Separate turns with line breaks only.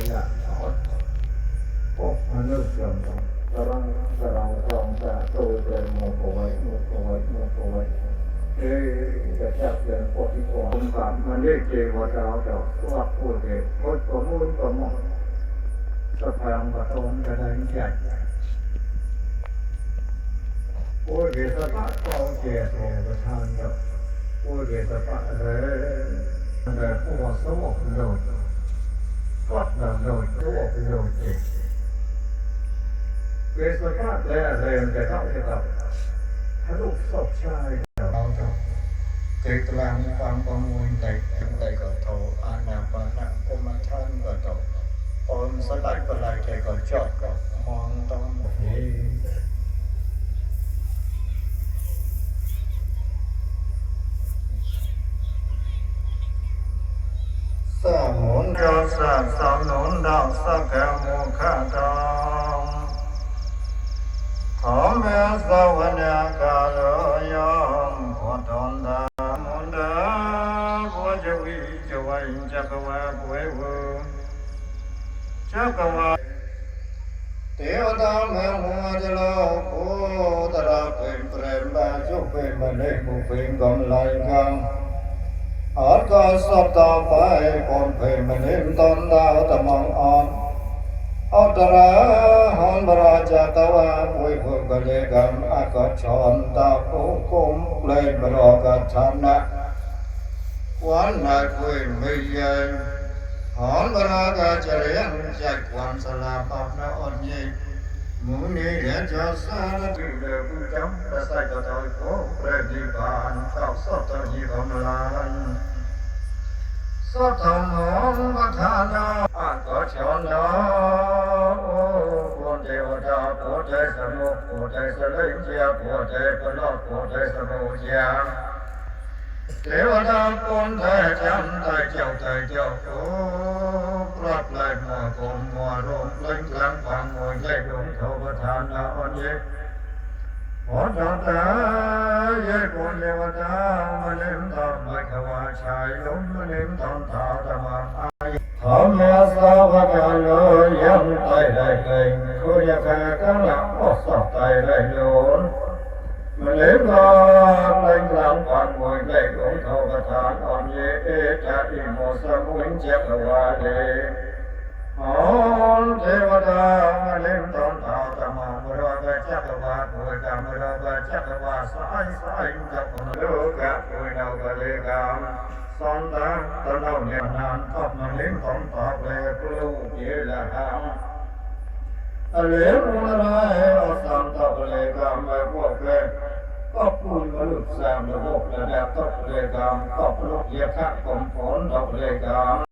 อยากถอนพวกมนุษย์อย่างกำลังสองตาโตเดินโมโหไว้จะจับเดินปฏิบัติความมันเรียกเจวดาวดอกว่าพูดเด็กพูดประมูลประมงสะพานประตนกระไดใหญ่โอ้ยเดชปะก็เจตโตประทานกับโอ้ยเดชปะแต่ผู้ว่าสมองโดดก็ดังโดดตัวโดดเองเดชปะแต่เรื่องจะเข้าที่กับทะลุศพชายเราจะเกิดกลางความประมวลใจก็โตอาณาปานะกรมฐานก็โตปนสลายก็ลายใจก็จอดก็มองต้องสมุนดอกสักสนุนดอกสักแก้วมุขทองขอแม่สวรรค์กาลยมพอทนดามุนดาบัวจะวิจวัยจักวาเววจักวาเทวดาเมืองมัวจะโลโอตระเป็นเปรมบาจุเป็นบันเดมุเป็นกำลังกังอาจก็สอบต่อไปคนเพลงมันเห็นตอนดาวตะมองอ่อนอัตราหอนบราจากวาปุยพุกเลกัมอากาชอนตาโคคุมเลยบรอกชนะวันนักปุยไม่เย็นหอนบรากเจริญจากความสลาปอบนาอ่อนเย็นมุนีเรียนจสารที่เดือผู้จำประสายกระต่ายโคเปรดิบานเข้าสอบตะยีกำลังสอบทำหงวัฒนาอาก็ชอนดาโอ้ปวดเทวดาปวดใจสมุปวดใจสลิงเจียปวดใจปลอดปวดใจสมุเจียเทวดาปนใจจำใจเจ้าโอ้ปลอดไหลมัวกลมมัวรวมเล่งกลางฟังมัวใจดวงโทประทานอ่อนเย็นหอจตาเย่ปนเทวดามะเล่มตอบไม่ขวาชายลมมะเล่มตอนท้าตะมาธรรมะสาวกาโลยัมไตได้เก่งคุยแค่กันละออกสอบไตได้โยนมะเล่มลาเล่งกลางฟังมัวใจดวงโทประทานอ่อนเย็นจะอิโมสมุนเจกวาเดหอนเทวดามะเล่มตอนท้าตะมามรกะจักวาปุยกามรกะจักวาสายจักโลกะปุยนาวะเลกามสอนตาตะเนาเนี่ยนานก็มะเล่มของตอบเลยกลูเยละหามอเลมุลายอสันตะเลยกามไปพวกเลยก็ปุยมลุกสามระบบระดับตะเลยกามก็ปลุกเยคะกมฝนตะเลยกาม